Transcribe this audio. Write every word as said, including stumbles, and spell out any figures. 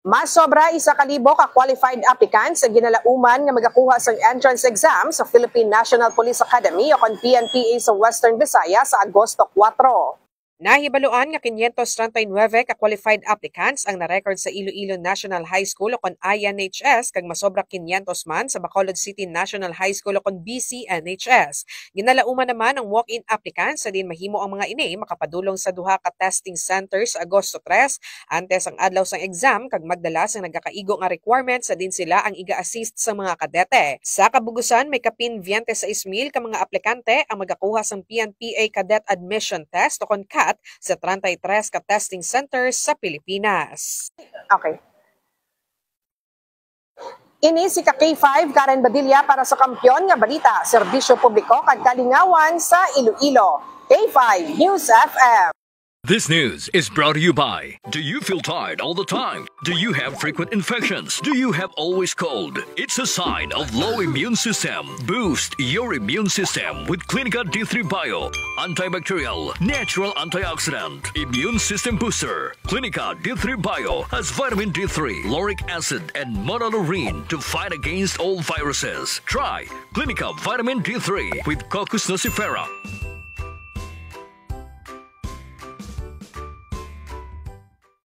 Mas sobra isa ka libo ka qualified applicants ang ginalauman nga magakuha sang entrance exam sa Philippine National Police Academy o kon P N P A sa Western Visayas sa Agosto kuwatro. Nahibaluan nga quinientos treinta y nueve ka qualified applicants ang na-record sa Iloilo National High School o kon I N H S, kag masobra quinientos man sa Bacolod City National High School o kon B C N H S. Ginalauman naman ang walk-in applicants, sa diin mahimo ang mga ini makapadulong sa duha ka testing centers sa Agosto tres, antes ang adlaw sang exam, kag magdala sang nagakaigo nga requirements sa diin sila ang iga-assist sa mga kadete. Sa kabugusan, may kapin biyente sais mil ka mga aplikante ang magakuha sang P N P A Cadet Admission Test o kon cat sa treinta y tres ka testing centers sa Pilipinas. Okay. Ini si ka K five Karen Badilla para sa Kampiyon nga Balita, Serbisyo Publiko kag Kalingawan sa Iloilo. K five News F M. This news is brought to you by. Do you feel tired all the time? Do you have frequent infections? Do you have always cold? It's a sign of low immune system. Boost your immune system with Clinica D three Bio. Antibacterial, natural antioxidant, immune system booster. Clinica D three Bio has vitamin D three, lauric acid, and monolaurin to fight against all viruses. Try Clinica Vitamin D three with Cocos nucifera.